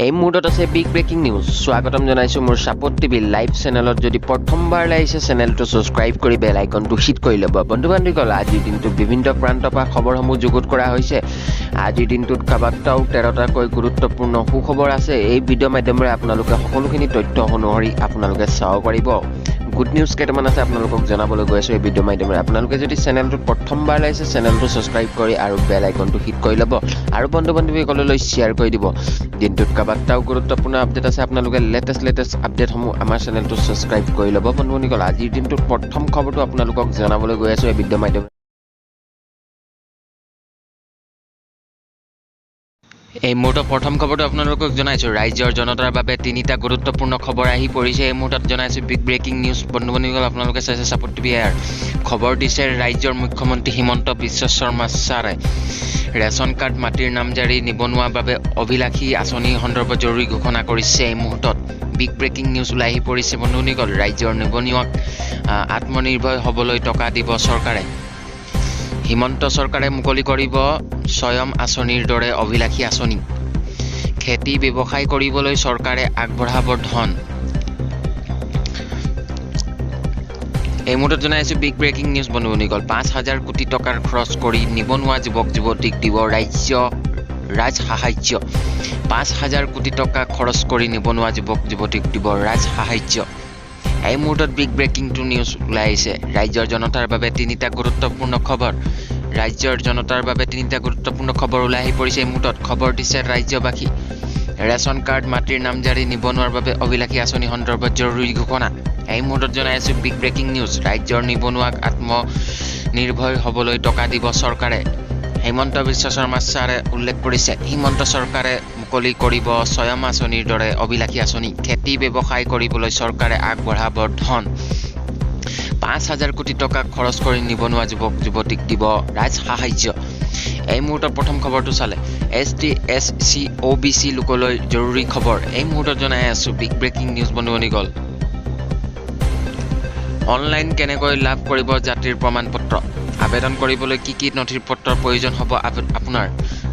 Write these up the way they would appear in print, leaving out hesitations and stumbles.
এই মুহূৰ্তত আছে বিগ ব্ৰেকিং নিউজ। স্বাগতম জনাইছোঁ মোৰ ছাপোৰ্ট টিভি লাইভ চেনেলত। যদি প্ৰথমবাৰ আহিছে চেনেলটো ছাবস্ক্ৰাইব কৰি বেল আইকনটো হিট কৰি ল'ব। বন্ধু বান্ধৱীসকল, আজিৰ দিনটোত বিভিন্ন প্ৰান্তৰ পৰা খবৰসমূহ যুগুত কৰা হৈছে। আজিৰ দিনটোত কেইবাটাও 13টাকৈ গুৰুত্বপূৰ্ণ সুখবৰ আছে। এই ভিডিঅ' মাধ্যমেৰে আপোনালোকে সকলোখিনি তথ্য অনুসৰি আপোনালোকে চাব পাৰিব। গুড নিউজ কেইটামান আছে আপোনালোকক জনাবলৈ গৈ আছোঁ এই ভিডিঅ' মাধ্যমেৰে। আপোনালোকে যদি চেনেলটোত প্ৰথমবাৰ আহিছে চেনেলটো ছাবস্ক্ৰাইব কৰি আৰু বেল আইকনটো হিট কৰি ল'ব আৰু বন্ধু বান্ধৱীসকললৈ শ্বেয়াৰ কৰি দিব। দিনটোত কেইবাটাও গুৰুত্বপূৰ্ণ আপডেট আছে, আপোনালোকে লেটেষ্ট আপডেটসমূহ আমাৰ চেনেলটো ছাবস্ক্ৰাইব কৰি ল'ব। বন্ধু বান্ধৱীসকল, আজিৰ দিনটোত প্ৰথম খবৰটো আপোনালোকক জনাবলৈ গৈ আছোঁ এই ভিডিঅ' মাধ্যমেৰে। এই মুহূৰ্তত প্ৰথম খবৰটো আপোনালোকক জনাইছোঁ। ৰাজ্যৰ জনতাৰ বাবে তিনিটা গুৰুত্বপূৰ্ণ খবৰ আহি পৰিছে। এই মুহূৰ্তত জনাইছোঁ বিগ ব্ৰেকিং নিউজ। বন্ধু বান্ধৱীসকল, আপোনালোকে চাইছে ছাপোৰ্ট টিভি এয়াৰ। খবৰ দিছে ৰাজ্যৰ মুখ্যমন্ত্ৰী হিমন্ত বিশ্ব শৰ্মা ছাৰে। ৰেচন কাৰ্ড, মাটিৰ নামজাৰি, নিবনুৱাৰ বাবে অভিলাষী আঁচনি সন্দৰ্ভত জৰুৰী ঘোষণা কৰিছে। এই মুহূৰ্তত বিগ ব্ৰেকিং নিউজ ওলাই আহি পৰিছে। বন্ধু বান্ধৱীসকল, ৰাজ্যৰ নিবনুৱাক আত্মনিৰ্ভৰ হ'বলৈ টকা দিব চৰকাৰে। হিমন্ত চৰকাৰে মুকলি কৰিব স্বয়ং আঁচনিৰ দৰে অভিলাষী আঁচনি। খেতি ব্যৱসায় কৰিবলৈ চৰকাৰে আগবঢ়াব ধন। এই মুহূৰ্তত জনাই আছোঁ বিগ ব্ৰেকিং নিউজ। বন্ধু বান্ধৱীসকল, 5,000 কোটি টকাৰ খৰচ কৰি নিবনুৱা যুৱক যুৱতীক দিব ৰাজ্য ৰাজসাহায্য। 5,000 কোটি টকা খৰচ কৰি নিবনুৱা যুৱক যুৱতীক দিব ৰাজসাহায্য। এই মুহূৰ্তত বিগ ব্ৰেকিংটো নিউজ ওলাই আহিছে। ৰাজ্যৰ জনতাৰ বাবে তিনিটা গুৰুত্বপূৰ্ণ খবৰ। ৰাজ্যৰ জনতাৰ বাবে তিনিটা গুৰুত্বপূৰ্ণ খবৰ ওলাই আহি পৰিছে। এই মুহূৰ্তত খবৰ দিছে ৰাজ্যবাসী। ৰেচন কাৰ্ড, মাটিৰ নামজাৰি, নিবনুৱাৰ বাবে অভিলাষী আঁচনি সন্দৰ্ভত জৰুৰী ঘোষণা। এই মুহূৰ্তত জনাই আছোঁ বিগ ব্ৰেকিং নিউজ। ৰাজ্যৰ নিবনুৱাক আত্মনিৰ্ভৰ হ'বলৈ টকা দিব চৰকাৰে। হিমন্ত বিশ্ব শৰ্মা ছাৰে উল্লেখ কৰিছে। হিমন্ত চৰকাৰে মুকলি কৰিব স্বয়ং আঁচনিৰ দৰে অভিলাষী আঁচনি। খেতি ব্যৱসায় কৰিবলৈ চৰকাৰে আগবঢ়াব ধন। 5,000 কোটি টকা খৰচ কৰি নিবনুৱা যুৱক যুৱতীক দিব ৰাজসাহায্য। এই মুহূৰ্তত প্ৰথম খবৰটো চালে S T, S C, O B C লোকলৈ জৰুৰী খবৰ। এই মুহূৰ্তত জনাই আছোঁ বিগ ব্ৰেকিং নিউজ। বন্ধু বান্ধৱীসকল, অনলাইন কেনেকৈ লাভ কৰিব জাতিৰ প্ৰমাণ পত্ৰ? আবেদন কৰিবলৈ কি কি নথি পত্ৰৰ প্ৰয়োজন হ'ব আপোনাৰ?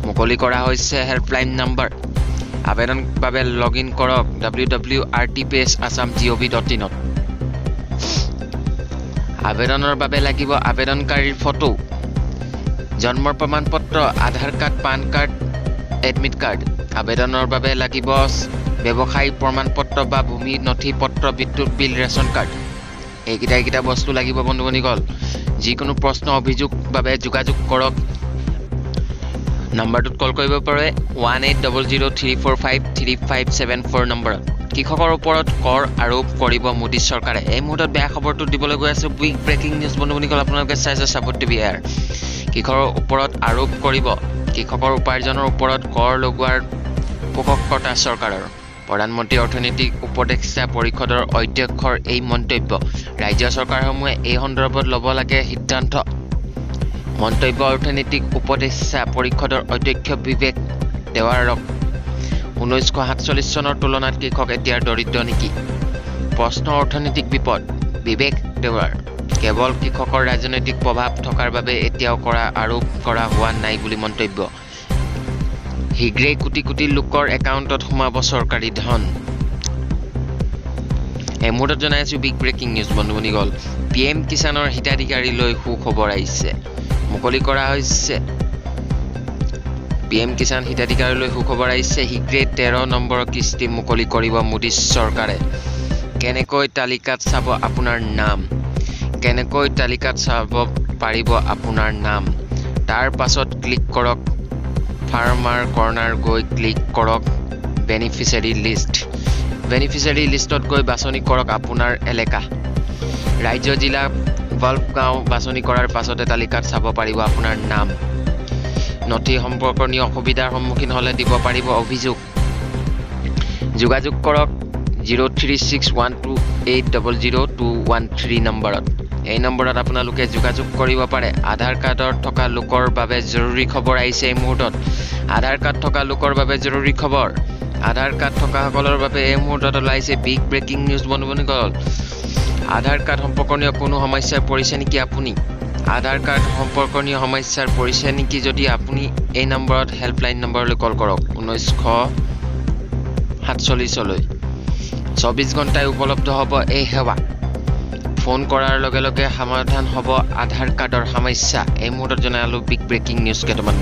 মুকলি কৰা হৈছে হেল্পলাইন নাম্বাৰ। আবেদন বাবে লগ ইন কৰক W W R T P S Assam G O V dot ইনত। আবেদনৰ বাবে লাগিব আবেদনকাৰীৰ ফটো, জন্মৰ প্ৰমাণ পত্ৰ, Aadhaar card, PAN card, admit card. আবেদনৰ বাবে লাগিব ব্যৱসায়ী প্ৰমাণ পত্ৰ বা ভূমি নথি পত্ৰ, বিদ্যুৎ বিল, ৰেচন কাৰ্ড। এইকেইটা বস্তু লাগিব। বন্ধু বান্ধৱীসকল, যিকোনো প্ৰশ্ন অভিযোগ বাবে যোগাযোগ কৰক। নাম্বাৰটোত কল কৰিব পাৰে 1800 345 3574 নম্বৰত। কৃষকৰ ওপৰত কৰ আৰোপ কৰিব মোদী চৰকাৰে। এই মুহূৰ্তত বেয়া খবৰটো দিবলৈ গৈ আছোঁ বিগ ব্ৰেকিং নিউজ। বন্ধু বান্ধৱীসকল, আপোনালোকে চাইছে ছাপোৰ্ট টিভি এয়াৰ। কৃষকৰ ওপৰত আৰোপ কৰিব, কৃষকৰ উপাৰ্জনৰ ওপৰত কৰ লগোৱাৰ পোষকতা চৰকাৰৰ। প্ৰধানমন্ত্ৰী অৰ্থনৈতিক উপদেষ্টা পৰিষদৰ অধ্যক্ষৰ এই মন্তব্য। ৰাজ্য চৰকাৰসমূহে এই সন্দৰ্ভত ল'ব লাগে সিদ্ধান্ত, মন্তব্য অৰ্থনৈতিক উপদেষ্টা পৰিষদৰ অধ্যক্ষ বিবেক দেৱাৰক। 1947 চনৰ তুলনাত কৃষক এতিয়া দৰিদ্ৰ নেকি? প্ৰশ্ন অৰ্থনৈতিক বিপদ। বিবেক দেৱাৰ কেৱল কৃষকৰ ৰাজনৈতিক প্ৰভাৱ থকাৰ বাবে এতিয়াও কৰ আৰোপ কৰা হোৱা নাই বুলি মন্তব্য। শীঘ্ৰেই কোটি কোটি লোকৰ একাউণ্টত সোমাব চৰকাৰী ধন। এই মুহূৰ্তত জনাই আছোঁ বিগ ব্ৰেকিং নিউজ। বন্ধু বান্ধৱীসকল, পি এম কিষাণৰ হিতাধিকাৰীলৈ সুখবৰ আহিছে। মুকলি কৰা হৈছে পি এম কিষাণ হিতাধিকাৰীলৈ সুখবৰ আহিছে। শীঘ্ৰেই 13 নম্বৰৰ কিস্তি মুকলি কৰিব মোদী চৰকাৰে। কেনেকৈ তালিকাত চাব আপোনাৰ নাম? কেনেকৈ তালিকাত চাব পাৰিব আপোনাৰ নাম? তাৰ পাছত ক্লিক কৰক ফাৰ্মাৰ কৰ্ণাৰ গৈ ক্লিক কৰক বেনিফিচিয়াৰী লিষ্ট। বেনিফিচিয়াৰী লিষ্টত গৈ বাছনি কৰক আপোনাৰ এলেকা, ৰাজ্য, জিলা, ব্লক, গাঁও। বাছনি কৰাৰ পাছতে তালিকাত চাব পাৰিব আপোনাৰ নাম। নথি সম্পৰ্কীয় অসুবিধাৰ সন্মুখীন হ'লে দিব পাৰিব অভিযোগ। যোগাযোগ কৰক 03612800213 নম্বৰত। এই নম্বৰত আপোনালোকে যোগাযোগ কৰিব পাৰে। আধাৰ কাৰ্ডৰ থকা লোকৰ বাবে জৰুৰী খবৰ আহিছে এই মুহূৰ্তত। আধাৰ কাৰ্ড থকা লোকৰ বাবে জৰুৰী খবৰ। আধাৰ কাৰ্ড থকাসকলৰ বাবে এই মুহূৰ্তত ওলাইছে বিগ ব্ৰেকিং নিউজ। বন্ধু বান্ধৱীসকল, আধাৰ কাৰ্ড সম্পৰ্কীয় কোনো সমস্যাত পৰিছে নেকি আপুনি? আধাৰ কাৰ্ড সম্পৰ্কীয় সমস্যাত পৰিছে নেকি যদি আপুনি এই নম্বৰত হেল্পলাইন নম্বৰলৈ কল কৰক 19 740লৈ। 24 ঘণ্টাই উপলব্ধ হ'ব এই সেৱা। ফোন কৰাৰ লগে লগে সমাধান হ'ব আধাৰ কাৰ্ডৰ সমস্যা। এই মুহূৰ্তত জনালোঁ বিগ ব্ৰেকিং নিউজ কেইটামান।